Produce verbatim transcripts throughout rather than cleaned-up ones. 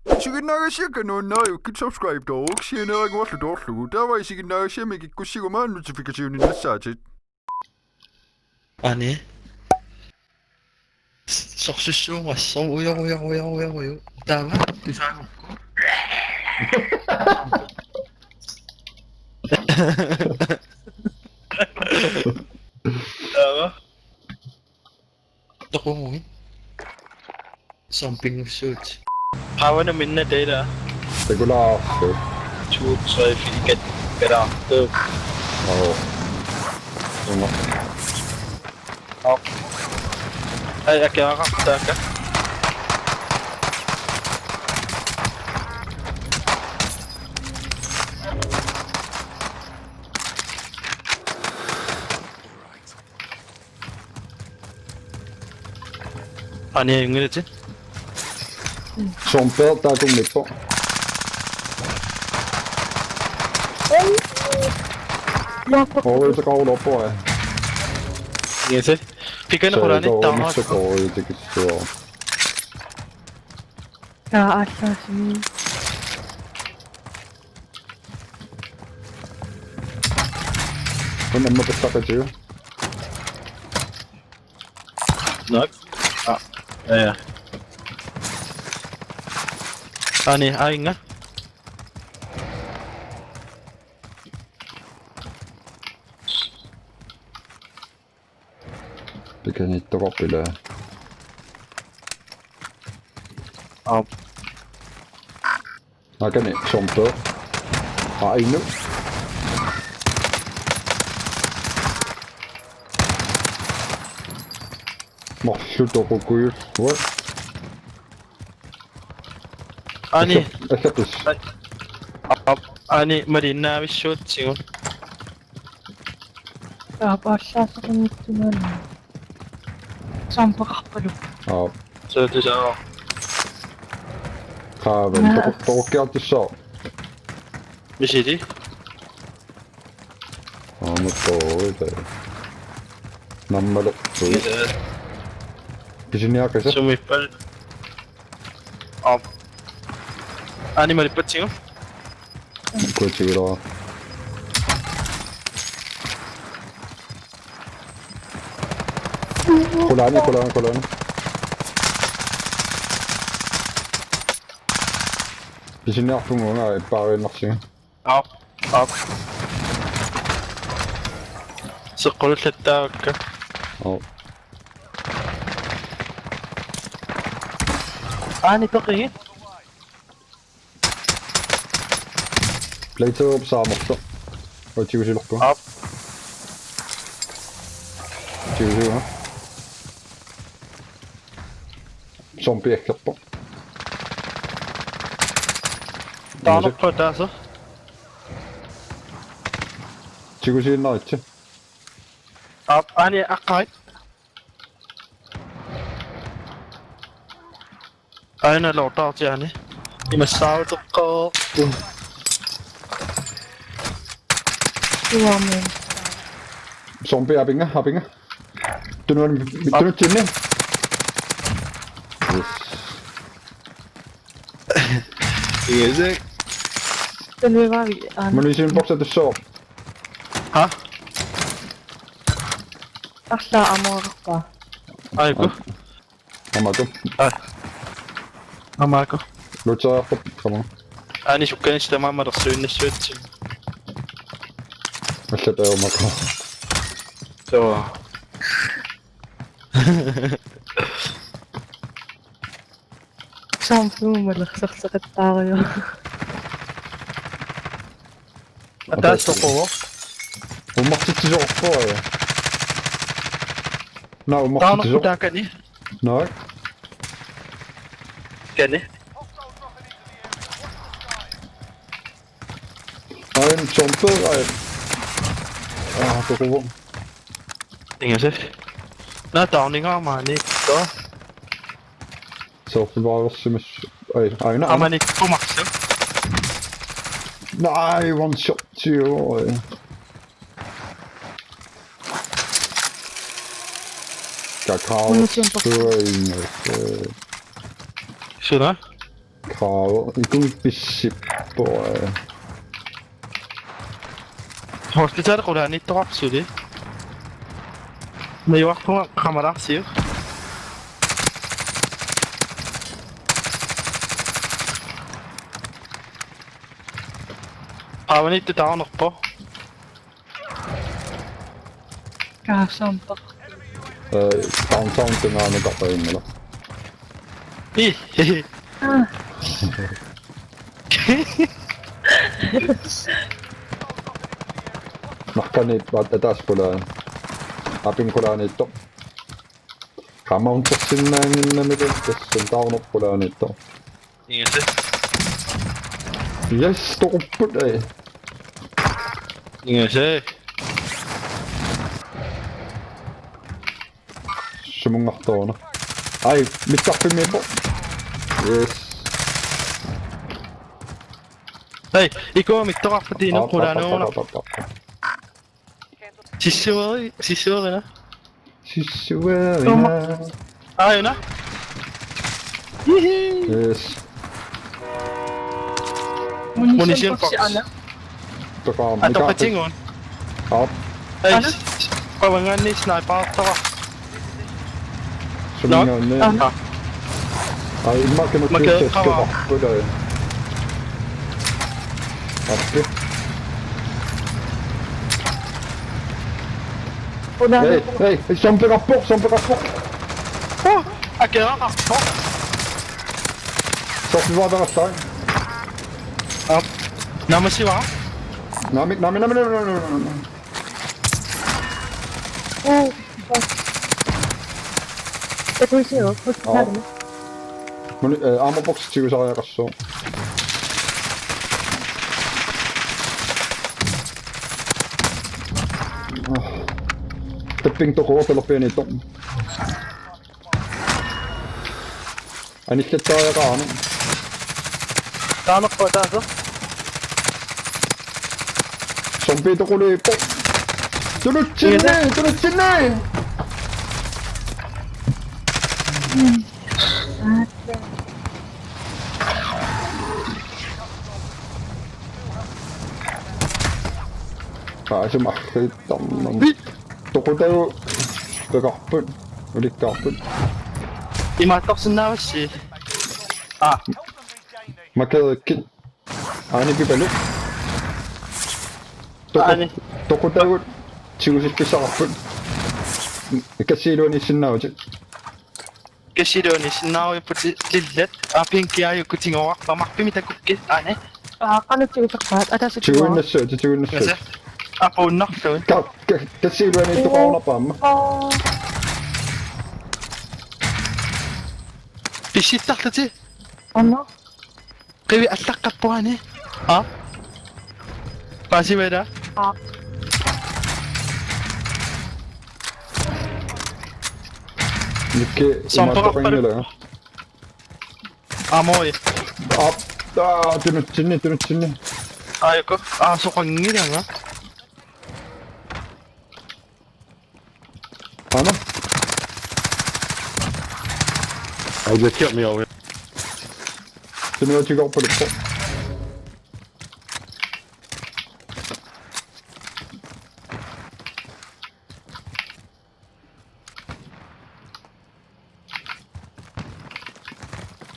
Isiginnaagassiakka nuannariukkit subscribe-tooruk sianeeraguarlu toorlugu. Taava isiginnaagassiami kikkussiguma notification-innassaatit. Ani. Sorsussuumassoq ujo ujo ujo ujo ujo. Taava tusaagukku. Taava. Toqugui. Zombinngussuut. Qaavana minna taila. Takulaarlu. Two, three, fire, get, get out. Two. Oo. Una. Op. Ai, akiaqartaakka. Ani ajunngilaq. Zombie taakummippoq. Oi, taqaruloorpoq. Yes. Pikana qulaani taama. Oi, tikissuaq. Taa allaasimi. Kun amma pissaqatiu. Nok. Ah, ja, ja. Ani, ainga. Pikaniittoqarpit ilaa? Aap. Naakani zombie. Aa, inu. Marluk toqukujullugu. Ani. Assap-, assapis. An-, aap, ani malinnaavissuutsigut. Aap, aallaasaqanngitsunaanni. Zombieqarpaluk. Aap. Sootusaaq. Qaavan. Naa. Toqu-, toqukkiartussaaq. Misili? Aamma toorita. Nammalerput. Misili? Pisiniaqisa? Sumiippaluk. Aap. Ani malippatsigut. Kuutigilaa. Qulaani, qulaani, qulaani. Pisiniarpunga una ippaariinnarsiga. Aap, aap. Seqqulullattaavakka. Oo. Ani toqigit. Plate up saamartoq. Oi, tigusilerpunga. Aap. Tigusilerpunga. Zombie aggerpoq. Taarnerpa taasoq. Tigusiinnaritsi. Aap, ani aqqarit. Aana lortaartiani. Imassaaruteqqaarput. Uamen. Zombie apinga, apinga. Tunuani, ap- tunutsinni. Yes. Yes. Tunuavi, aana. Munition box atussooq. Ha? Arlaa amoorpa. Aiku. Amaako. Ai. Amaako. Lutseriarput, come on. Ani sukkanissaq tamaat malersuinnassuatsi. Allat ajormako. Soo. Saamsuumalersarseqattaarujoq. Ataaseq toquvoq. Ummartitsisoq. Naa, ummartitsisoq. Taanna taakani. Naa. Kani. Ai, en zombie, ai. Aa, toquvoq. Ingasaaq. Naa, taarninngaarmat aniittoq. Soorlu paarsimis. Ai, aina. Aamma nikkumaartoq. Nej, one shot, tio. Kakao. Una tien porta. Suna? Krav, ikun pissippo. Hospital qulaaniittoqarpoq suli. Najuarpunga qamalaarsiuk. Qaavaniittoq taarnerpoq. Kaassampaq. Eh, downtown tungaanut tapainngilaq. Ih, ih. Ah. Naqqaniippaat ataasiaq qulaani. Apin qulaaniittoq. Qamauntersinnaannginnamilu tassani taarnerpoq qulaaniittoq. Ingasaat. Yes, toqupput, ai. Ingasaat. Sumunngartoq una. Ai, mittarfimmiippoq. Yes. Hej, ikua mittoqarpoq tiinut qulaanut una. Aap, aap, aap, aap, aap. Sissueri-, sissuerina. Sissuerina. Aajuna. Hihi. Yes. Munition box. Munition box. Ana. Toqaam, atoqatigut. Aap. Ei. Ana. Qavangaanni sniperertoq. Suminngaanniit. Ana. Ai, immaqa makku qava. Appi. Una. Ei, ei, zombiqarpoq, zombiqarpoq. Oh, akeqarpoq. Zombiqarpoq. Aap. Naammassiva? Naami, naami, naami, naami, naami, naami. Oh. Takuisiuk, aap. Muni, eh, armor box tigusariaqassaaq. Ah. Tapping toqoq talerpianiittoq. Anillattariaqarami. Taanerpa taasa? Zombie toquliippoq. Tulutsinni, tulutsinni! Paasimarluittarnam. Toqutagut peqarput, ulikkaarput. Imaattorsinnaavassi? Aa. Makeekkit. Aani pipalu. Toqu-, aani. Toqutagut tigusikkissaqarput. Kassiiluaniissinnaavutit. Kassiiluaniissinnaavutit lillat. Aa, pinki aajukku tigoorarput. Marpimik takukkit, aani. Aa, qanoq tigusarpaat? Ataaseq tiguinnassuutit, tiguinnassuutit. Kasa. Apuunnarlugu. Ka-, ka-, kassiiluaniittoqarunarpoq aamma. Aa. Pissittarlutit. Anna. Qivi allaqqappoq aani. Aa. Paasivit ilaa? Aa. Nikke zombiqarpalu. Imaattoqanngilanga. Aa, moi. Aap, aa, tunutsinni, tunutsinni. Aajuku, aa, soqanngilanga. Aana. Ai, they killed me already. Tunuatigoorpaluppoq.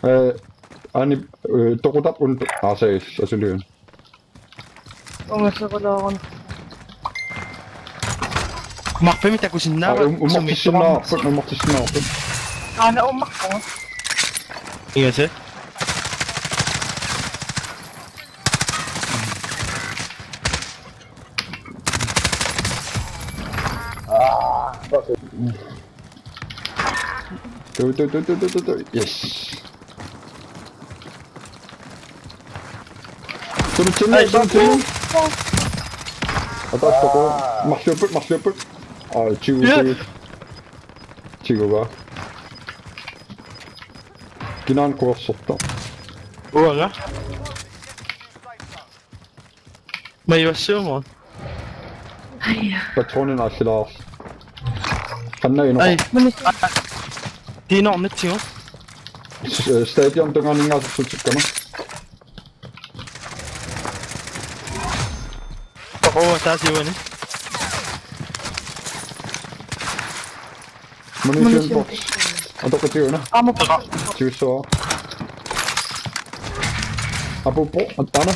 Eh, aani, eh, toqutarput una, aa, sagis, asuliun. Ungaseruloorun. Marpimik takusinnaava? Ai, um-, ummartissinnaavarput, ummartissinnaavarput. Aana ummarpunga. Ingasaat. Tuu, tuu, tuu. Yes. Tulutsinni, tulutsinni. Ataaseq toqoq. Marluupput, marluupput. Aa, tiu, tiu. Tiguaa. Kinaana kuersortoq. Uanga. Majuassuugut. Aja. Patroni naallilaarsi. Qanna inoq. Ai. Muni. Tiinornitsigu. S-, eh, stadion tungaaninngaassutsikkama. Toqoa taasiuani. Munition box. Atoqatiuna. Aamma box. Tiussuaq. Apuppoq, attaana.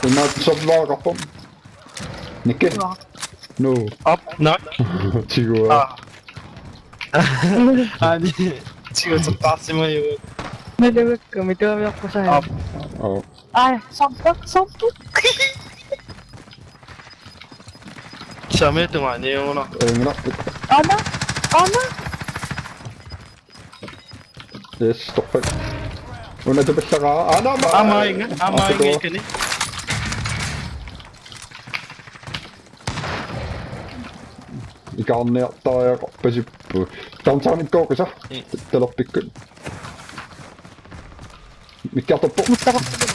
Imaattoq servereqarpoq. Nikke. Joo. No. Op, nok. Tiguaa. Ah. Aani. Tiguaa, så bare se mig ud. Naluakku mituamiorpusaa. Op. Oh. Ai, sompa, sompa. Sami tungaaniuna. Engla. Ana, ana. Yes, torrak. Una tupallaqaaq. Ana, ma. Aamma inga, aamma inga ikkani. Ikaarniartariaqarpasippoq. Downtown-ikkooq qisa. Mm. Talerpikkut. Mikkiartorpoq. Mikkiartorpoq.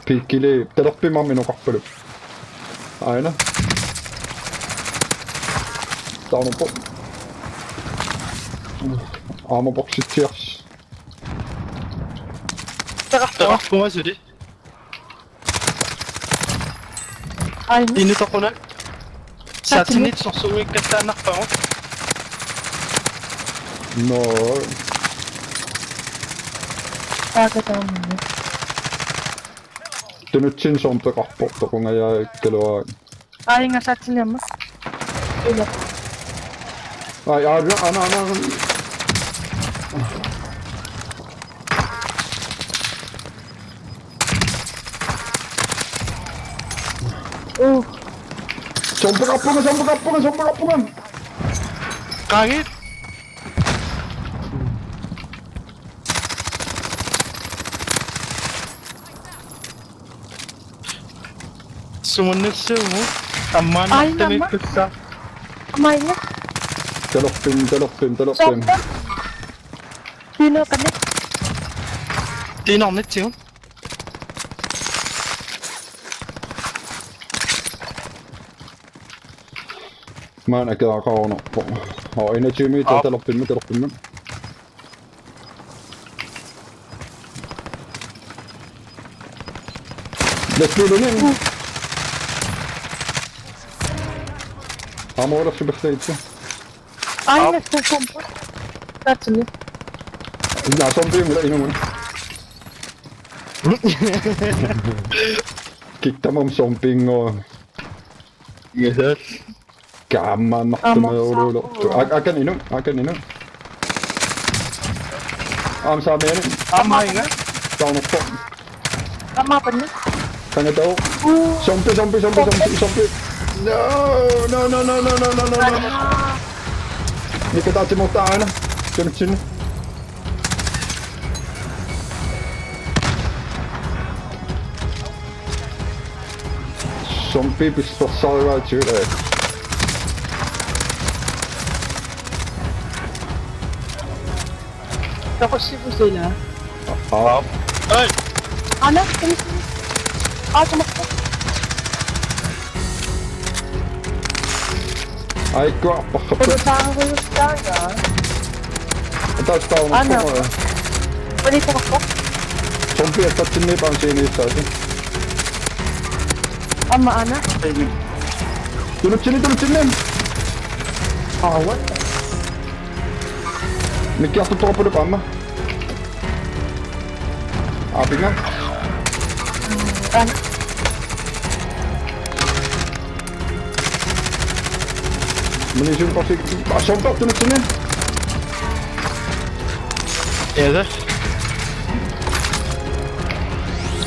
Pikkili talerpimmut inoqarpaluk. Aana. Taanerpoq. Aamma boksitsiarsi. Taqarpunga suli. Ai. Inutoquna. Saatsinit sorsuumiikkattaannarpagut. No. Taakataamini. Tunutsin sompeqarpoq toqungajaakkaluarpara. Ai, inga saatsinni aamma. Ila. Ai, ai, ana, ana, ana. Uh. Sompeqarpunga, sompeqarpunga, sompeqarpunga. Qaagit. Sumunnassuumu. Ammaanna. Ai, tamma. Tamikkassa. Ammaanna. Talerpim, talerpim, talerpim. Soorlu. Tiineqarni. Tiineqarnitsigut. Maanna akeqarunarpoq. Oo, enogtyve meter. Aap. Talerpimmut, talerpimmut. Lastbiilini. Aamma ulersupallaagitsi. Ai, aap. Nästa sompa. Tatsuni. Naa, sompiunngilaq inummut. Kiktamam sompinnguaq. Yes. Kaammaannartumik. Aamma uluulertu. Saaqu. Ak-, akan inuk, akan inuk. Aamma saamiani. Aamma inga. Taanerpoq. Aamma panna. Kangatau. Uu. Sompi, sompi, sompi, sompi, sompi. No, no, no. Aa. Nikataatimortaana. Tunutsinni. Sompi pissorsaruaatigut. Toqussivusi ila. Aa. Ei! Ana, tuli, tuli. Aa, tamakku. Ai, kua, pakka. Takusaarujussuugaa. Taas tauna. Ana. Pali tamakku. Sompi attatsinni paansiiniissaasi. Aamma ana. Tunutsinni, tunutsinni. Aa, what? Mikkiartortoqarpaluk aamma. Aapinga. Ana. Munition boxi. Aa, sompi tunutsinni. Eda.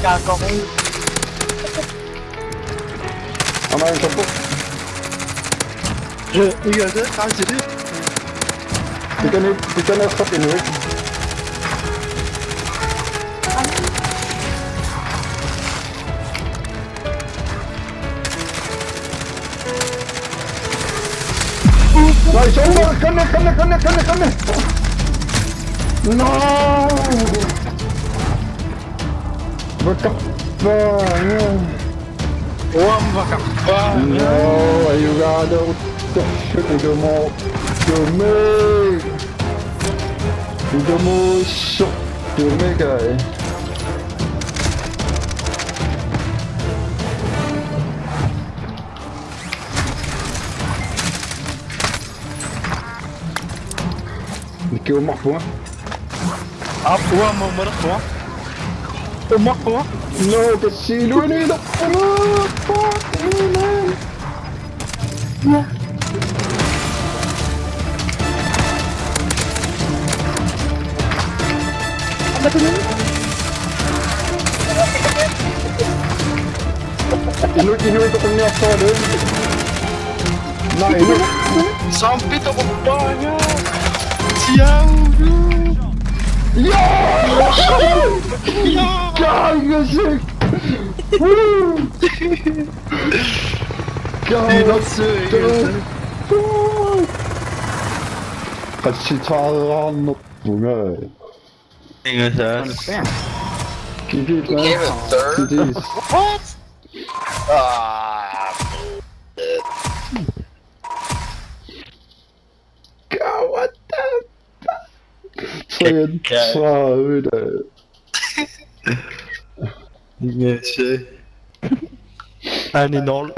Kaakoq. Aamma en sompi. Ee, iga se, qansili. Pikani, pikani ersap inuit. Nice, oh, kanne, kanne, kanne, kanne, kanne. No! What the fuck? Uanga kaffa. No, you got out. Ilumoortumik. Ilumoortumik. Nikiummarpunga. Aap, uanga umalerpunga. Umarpunga. No, kasiiluini ilerpunga. Fuck me, man. Inu, inu itu kunni apa deh? Nah, ini. Sampai tak apa ya. Siang. Ya. Ya. Kau ngasih. Woo. Kau. Tidak sih. Kasih cara anak bunga. Ingat, sir. Understand. G G, man. Gave it third? G Gs. What? Ah. God, what the fuck? Fucking Okay. Sorry, dude. Yes, sir. Ani nul.